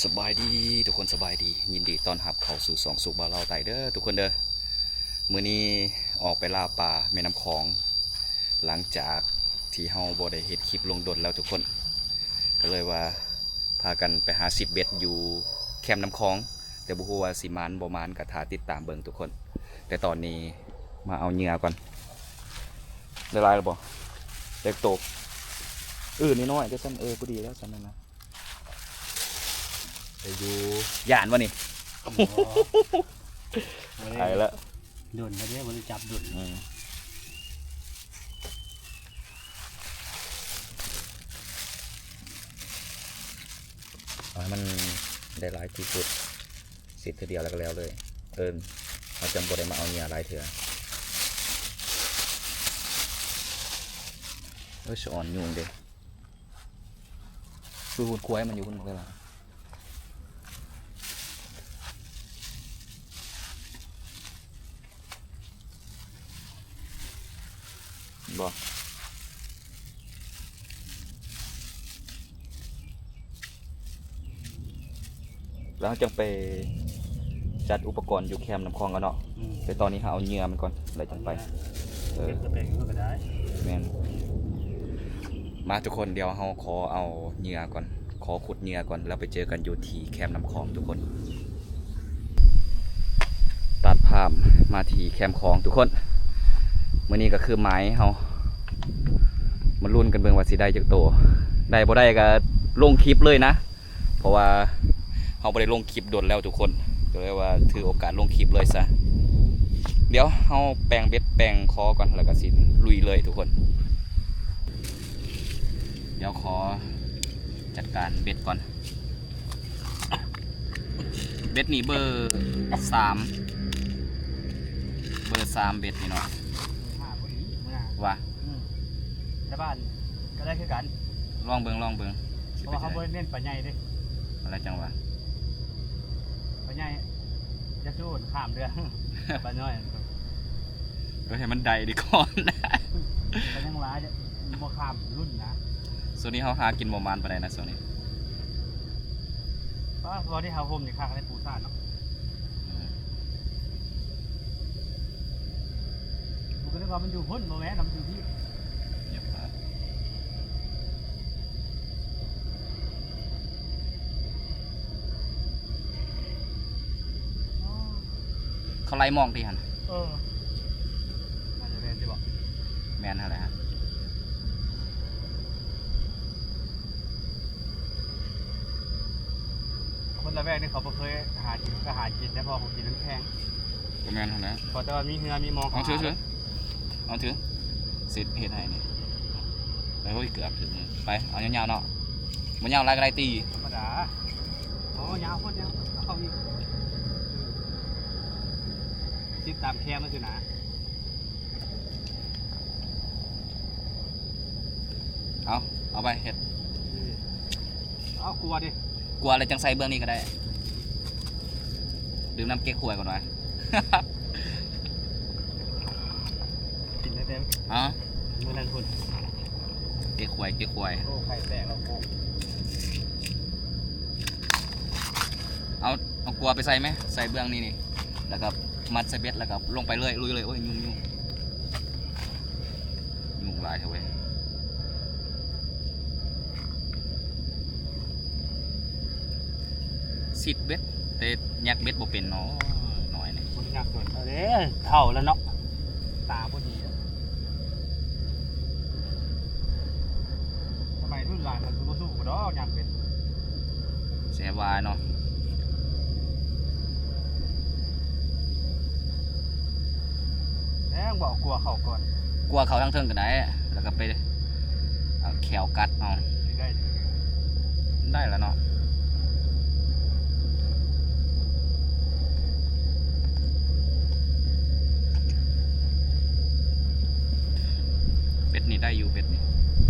ສະບາຍດີທຸກຄົນ ສະບາຍດີ ຍິນດີຕ້ອນຮັບເຂົ້າສູ່ຊ່ອງສຸກບ່າວລາວໃຕ້ເດີທຸກຄົນເດີ. ມື້ນີ້ອອກໄປລ່າປາແມ່ນ້ຳຂອງ ຫຼັງຈາກທີ່ເຮົາບໍ່ໄດ້ເຮັດຄລິບລົງດົນແລ້ວທຸກຄົນ ກໍເລີຍວ່າພາກັນໄປຫາຊິດເບັດຢູ່ແຄມນ້ຳຂອງ ແຕ່ບໍ່ຮູ້ວ່າຊິໝານບໍ່ໝານ ກໍຖ້າຕິດຕາມເບິ່ງທຸກຄົນ. ແຕ່ຕອນນີ້ມາເອົາເຫຍື່ອກ່ອນ. ໄດ້ຫຼາຍແລ້ວບໍ່? ເລັກໂຕ ເອີ ນ້ອຍໆ ເດ້ຊັ້ນ ເອີ ພໍດີແລ້ວຊັ້ນນັ້ນນະ. ໄດ້ຢູ່. ຢ້ານບໍ່ນີ້? ບໍ່ ບໍ່ໄດ້ ໄປລະ ດົນແລ້ວເດ້ ບໍ່ໄດ້ຈັບດົນ. ອືມ ເອົາໃຫ້ມັນໄດ້ຫຼາຍທີ່ສຸດ ຊິດເທື່ອດຽວແລ້ວກໍແລ້ວເລີຍ. ເອີ ເຮົາຈັ່ງບໍ່ໄດ້ມາເອົາເຫຍື່ອຫຼາຍເທື່ອ. ເອີ ສະອອນຍຸງເດ້. ຄືຫຸດຄວາຍມັນຢູ່ພຸ້ນບໍ່ໄດ້ລະ ບໍ່ ແລ້ວເຮົາຈັ່ງໄປຈັດອຸປະກອນຢູ່ແຄມນ້ຳຂອງກັນເນາະ. ອືມ ແຕ່ຕອນນີ້ເຮົາເອົາເຫຍື່ອມັນກ່ອນ ແລ້ວຈັ່ງໄປ. ເອີ ເກັບສະເປັກມັນກໍໄດ້. ແມ່ນ. ມາທຸກຄົນ ດຽວເຮົາຂໍເອົາເຫຍື່ອກ່ອນ ຂໍຂຸດເຫຍື່ອກ່ອນ ແລ້ວໄປເຈີກັນຢູ່ທີ່ແຄມນ້ຳຂອງທຸກຄົນ. ຕັດພາບມາທີ່ແຄມຂອງທຸກຄົນ. ມື້ນີ້ກໍຄືໝາຍເຮົາ ມາລຸ້ນກັນເບິ່ງວ່າຊິໄດ້ຈັກໂຕ. ໄດ້ບໍ່ໄດ້ກໍລົງຄລິບເລີຍນະ. ເພາະວ່າເຮົາບໍ່ໄດ້ລົງຄລິບດົນແລ້ວທຸກຄົນ ກໍເລີຍວ່າຖືໂອກາດລົງຄລິບເລີຍຊະ. ດຽວເຮົາແປງເບັດແປງຄໍກ່ອນ ແລ້ວກໍຊິລຸຍເລີຍທຸກຄົນ. ດຽວຂໍຈັດການເບັດກ່ອນ. ເບັດນີ້ເບີສາມ ເບີສາມເບັດນີ້ເນາະ. ວ່າ ອືມ ແຕ່ບ້ານກໍໄດ້ຄືກັນ. ລອງເບິ່ງ ລອງເບິ່ງ. ເພາະວ່າເຮົາບໍ່ໄດ້ເນັ້ນປາໃຫຍ່ເດ້. ອະໄລຈັ່ງວ່າ ປາໃຫຍ່ຢ່າສູ້ຂ້າມເຮືອ ປານ້ອຍ ກໍໃຫ້ມັນໄດ້ດີກ່ອນ. ກໍຍັງວ່າບໍ່ຂ້າມລຸ້ນນະ. ຊ່ວງນີ້ເຮົາຫາກິນບໍ່ໝານປານໃດນະ ຊ່ວງນີ້. ເພາະວ່າທີ່ເຮົາຮົ່ມນີ້ຄັກໃນປູຊານເນາະ. ອືມ ກູກໍນຶກວ່າມັນຢູ່ພຸ້ນ ບໍ່ແມ່ນ ມັນຢູ່ພີ້. ເຂົາໄລ່ມອງຕິຫັ້ນ. ເອີ ໜ້າຈະແມ່ນຕິບໍ? ແມ່ນຫັ້ນແຫຼະ. ຄົນລະແວກນີ້ເຂົາບໍ່ເຄີຍຫາກິນ ເຂົາກໍຫາກິນໄດ້ ເພາະຂອງກິນມັນແພງ. ກໍແມ່ນຫັ້ນແຫຼະ. ຂໍແຕ່ວ່າມີເຮືອມີມອງ ເອົາ ເອົາ ເອົາ ຊິດເຮັດໃຫ້ນີ້. ໄປ ໂອ້ຍ ເກືອບຖືກມື. ໄປ ເອົາຍາວໆເນາະ. ບໍ່ຍາວຫຼາຍກໍໄດ້ຕິ. ທຳມະດາ. ໂອ້ ຍາວໂພດ ຍາວ. ເອົາເຂົ້າອີກ. ຊິດຕາມແຄມມັນຊິນະ. ເອົາ ເອົາໄປເຮັດ. ເອົາ ກົວເດ້. ກົວແລ້ວຈັ່ງໃສ່ເບື້ອງນີ້ກໍໄດ້. ດື່ມນ້ຳເກັກຮວຍກ່ອນວ່າ. ກິນໄດ້ແຕ່ ຮະ? ມື້ນັ້ນພຸ້ນ ເກັກຮວຍ ເກັກຮວຍ. ໂອ້ ໄຂ່ແຕກແລ້ວໂອ້. ເອົາ ເອົາກົວໄປໃສ່ແມ ໃສ່ເບື້ອງນີ້ນີ້ ແລ້ວກໍມັດໃສ່ເບັດ ແລ້ວກໍລົງໄປເລີຍ ລຸຍເລີຍ. ໂອ້ຍ ຍຸງ ຍຸງ ຍຸງຫຼາຍແທ້ເວີຍ. ຊິດເບັດ ແຕ່ຍັກເບັດບໍ່ເປັນເນາະ ນ້ອຍນີ້. ບໍ່ໄດ້ຍັກເພິ່ນເດ້ ເຖົ້າແລ້ວເນາະ ຕາບໍ່ດີ. ສະໄໝລຸ້ນຫຼານເຂົາຄືບໍ່ສູ້ກັນດອກ ຍັກເບັດ. ແຊບວ່າເນາະ. ແມ່ນບໍ່ ກົວເຂົ້າກ່ອນ. ກົວເຂົ້າທາງເທິງກໍໄດ້ ແລ້ວກໍໄປເອົາແຂ້ວກັດເອົາ. ໄດ້ ໄດ້ລະເນາະ. ເບັດນີ້ໄດ້ຢູ່ ເບັດນີ້.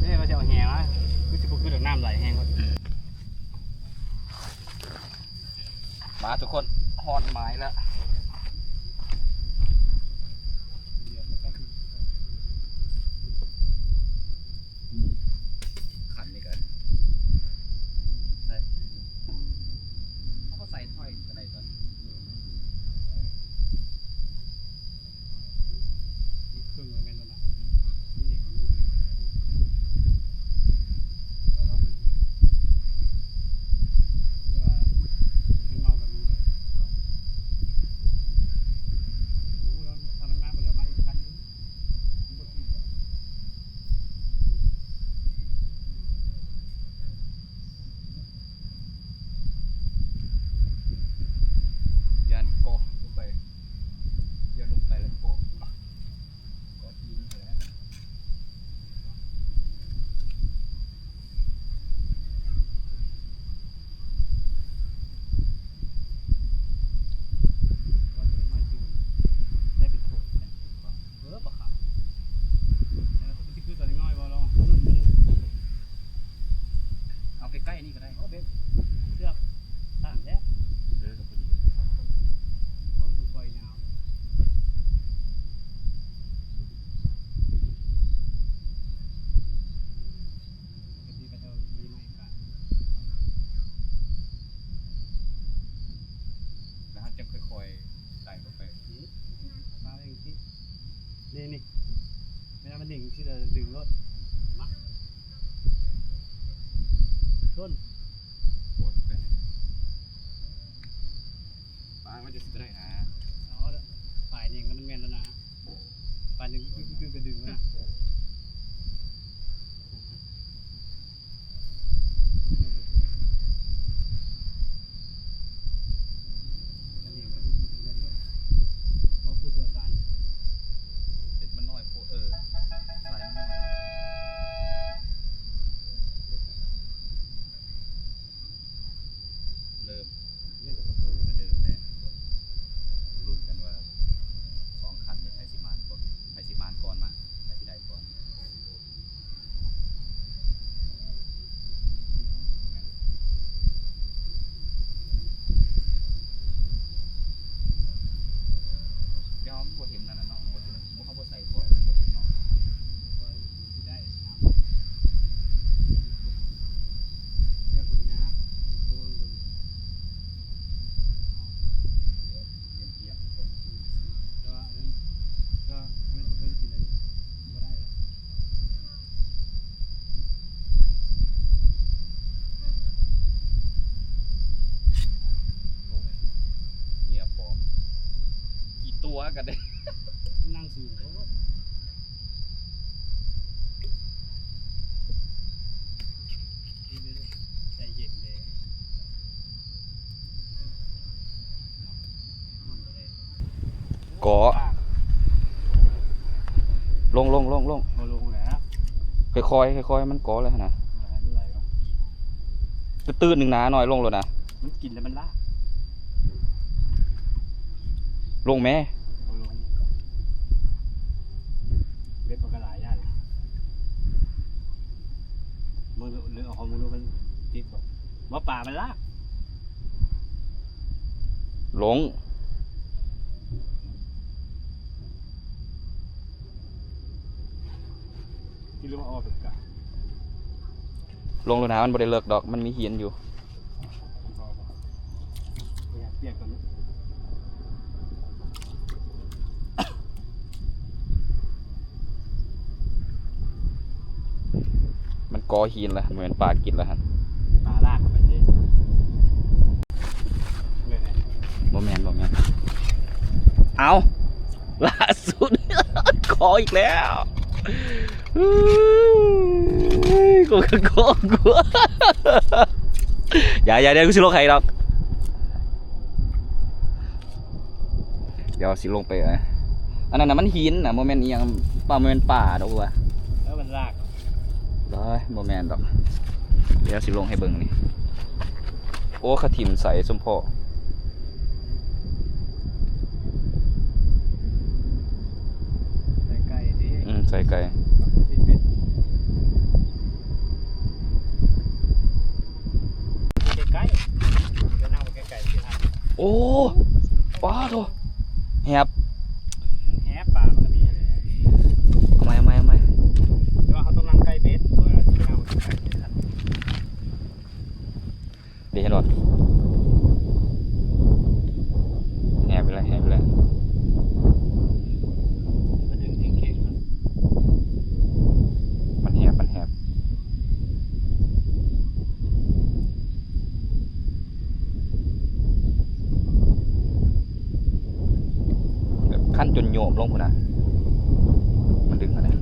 ນີ້ວ່າຊິເອົາແຫມາ ຄືຊິບໍ່ຄືດອກ ນ້ຳໄຫຼແຮງ. ມາທຸກຄົນ ຮອດໝາຍແລ້ວ. ຄັນນີ້ກໍໄດ້. ຕົ້ນ ໂອ້ຍ ໄປ ປາມັນຈະຊິໄດ້ຫາ ອໍ ປາຍນີ້ມັນແມ່ນແລ້ວນະ ປາຍນີ້ຄື ຄືກະດຶງແລ້ວນະ. ເປັດມັນນ້ອຍໂພດ ເອີ ສາຍມັນນ້ອຍເນາະ. ເລີ່ມ ເລີ່ມແລ້ວ ລຸ້ນກັນວ່າສອງຄັນນີ້ໃຜຊິມານກ່ອນ ໃຜຊິມານກ່ອນມາ ໃຜຊິໄດ້ກ່ອນ. ດຽວເຮົາບໍ່ເຫັນອັນນັ້ນເນາະ ບໍ່ເຫັນ ບໍ່ ເຮົາບໍ່ໃສ່ຖ້ວຍ ມັນບໍ່ເຫັນເນາະ. ແຕ່ວ່າອັນນັ້ນກໍຄືຊິໄດ້ບໍ່ໄດ້ແລ້ວ ເຫຍື່ອປອມ ອີ່ຕົວະກັນເດ້ ນັ່ງສູງໂພດ. ໃຈເຢັນເດ້ ເກາະ ລົງ ລົງ ລົງ ລົງ ບໍ່ລົງແລ້ວ ຄ່ອຍໆ ຄ່ອຍໆ ມັນເກາະແລ້ວຫັ້ນນະ ໃຫ້ມັນໄຫຼກ່ອນ ຕື້ດໆ ໜຶ່ງນະ ໜ້ອຍລົງໂລດນະ ມັນກິນແລ້ວມັນລາກ ລົງແມ້ ບໍ່ລົງ ເບັດມັນກໍຫຼາຍຢ່າງ ມຶງເລືອກເອົາຂອງມຶງດູ ມັນຕິດບໍ່ ບໍ່ ປາມັນລາກ ລົງ ທີ່ເລື່ອງອອກເປັນກາ ລົງໂລດນະ ມັນບໍ່ໄດ້ເລິກດອກ ມັນມີຫີນຢູ່ ບໍ່ ບໍ່ ບໍ່ ບໍ່ຢາກປຽກຕອນນີ້ ມັນເກາະຫີນແລ້ວ ບໍ່ແມ່ນປາກິນແລ້ວຫັ້ນ ປາລາກເຂົ້າໄປເດ້ ບໍ່ແມ່ນ ບໍ່ແມ່ນ ເອົ້າ ລ່າສຸດ ເກາະອີກແລ້ວ ເຮີ້ຍ ກູກໍເກາະ ກູ ຢ່າ ຢ່າ ດຽວກູຊິລົງໃຫ້ດອກ ດຽວຊິລົງໄປ ອັນນັ້ນນະມັນຫີນນະ ບໍ່ແມ່ນອີ່ຫຍັງ ປາ ບໍ່ແມ່ນປາດອກວ່າ ເອີ ມັນລາກ ໂອ້ຍ ບໍ່ແມ່ນດອກ ດຽວຊິລົງໃຫ້ເບິ່ງນີ້ ໂອ້ ເຂົາຖິ້ມໃສ່ສົມພໍ້ ໃສ່ໄກ່ເດ້ ອືມ ໃສ່ໄກ່ ໃກ້ໆ ໄປນັ່ງໄປໃກ້ໆ ໂອ້ ປາໂທ້ ແຫບ ມັນແຫບ ປາມັນກໍມີຫັ້ນແຫຼະ ເອົາໃໝ່ ເອົາໃໝ່ ເອົາໃໝ່ ແຕ່ວ່າເຮົາຕ້ອງນັ່ງໃກ້ເບັດ ເພາະວ່າເຮົາຊິໄປນັ່ງໃກ້ເບັດ ເດ ເຫັນບໍ່ ແຫບໄປແລ້ວ ແຫບໄປແລ້ວ ມັນດຶງເຄັ່ງໆ ມັນແຫບ ມັນແຫບ. ແບບຄັນຈົນໂຍມລົງພຸ້ນນະ ມັນດຶງຫັ້ນນະ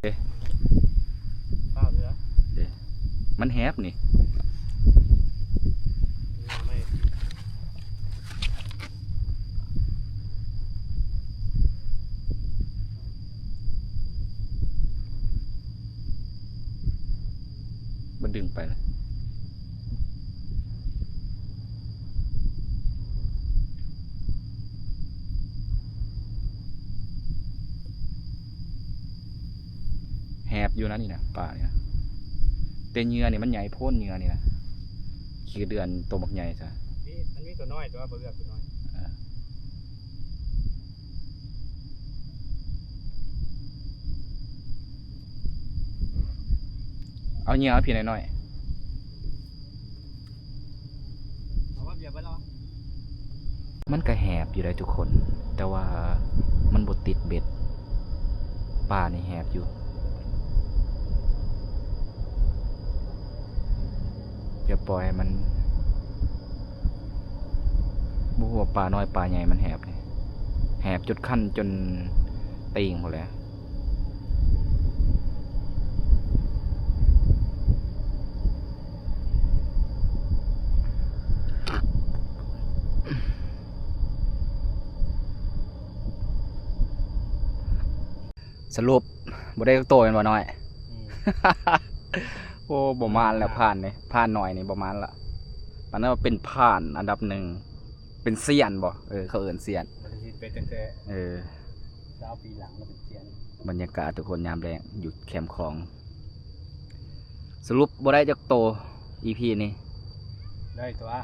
ເດ້ ຟ້າວເຫຼືອ ເດ້ ມັນແຫບນີ້. ມັນດຶງໄປລະ ແຫບຢູ່ນະນີ້ນະ ປານີ້ນະ ແຕ່ເຫຍື່ອນີ້ມັນໃຫຍ່ໂພດ ເຫຍື່ອນີ້ນະ ຂີ້ເດືອນໂຕບັກໃຫຍ່ຊະ ມີ ມັນມີໂຕນ້ອຍ ແຕ່ວ່າບໍ່ເລືອກໂຕນ້ອຍ ເອີ ເອົາເຫຍື່ອມາພີ້ໜ້ອຍໆ ເອົາມາເບຍເບິດແລ້ວ. ມັນກະແຫບຢູ່ໄດ໋ທຸກຄົນ ແຕ່ວ່າມັນບໍ່ຕິດເບັດ. ປານີ້ແຫບຢູ່. ຢ່າປ່ອຍໃຫ້ມັນ ບໍ່ຮູ້ວ່າປານ້ອຍປາໃຫຍ່ມັນແຫບນີ້ ແຫບຈົນຄັນຈົນຕີນພຸ້ນແຫຼະ. ສະຫຼຸບບໍ່ໄດ້ຈັກໂຕແມ່ນບໍ່ນ້ອຍ? ອືມ ໂອ້ ບໍ່ໝານແລ້ວ ຜ່ານນີ້ ຜ່ານນ້ອຍນີ້ບໍ່ໝານລະ. ປານນັ້ນວ່າເປັນຜ່ານອັນດັບໜຶ່ງ ເປັນຊຽນບໍ່? ເອີ ເຂົາເອີ້ນຊຽນ ມັນຊິເປັນຕັ້ງແຕ່ ເອີ ຊາວປີຫຼັງລະເປັນຊຽນ. ບັນຍາກາດທຸກຄົນຍາມແລງຢູ່ແຄມຂອງ. ສະຫຼຸບບໍ່ໄດ້ຈັກໂຕ ອີພີນີ້ ໄດ້ຕົວະ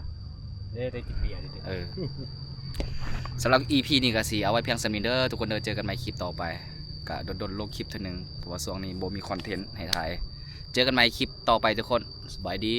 ໄດ້ ໄດ້ກິນເບຍເດ້. ເອີ ສຳລັບອີພີນີ້ກະຊິເອົາໄວ້ພຽງສ່ຳນີ້ເດີທຸກຄົນເດີ. ເຈີກັນໃໝ່ຄລິບຕໍ່ໄປ ກະດົນໆລົງຄລິບເທື່ອໜຶ່ງ ເພາະວ່າຊ່ວງນີ້ບໍ່ມີຄອນເທັນໃຫ້ຖ່າຍ. ເຈີກັນໃໝ່ຄລິບຕໍ່ໄປທຸກຄົນ ສະບາຍດີ.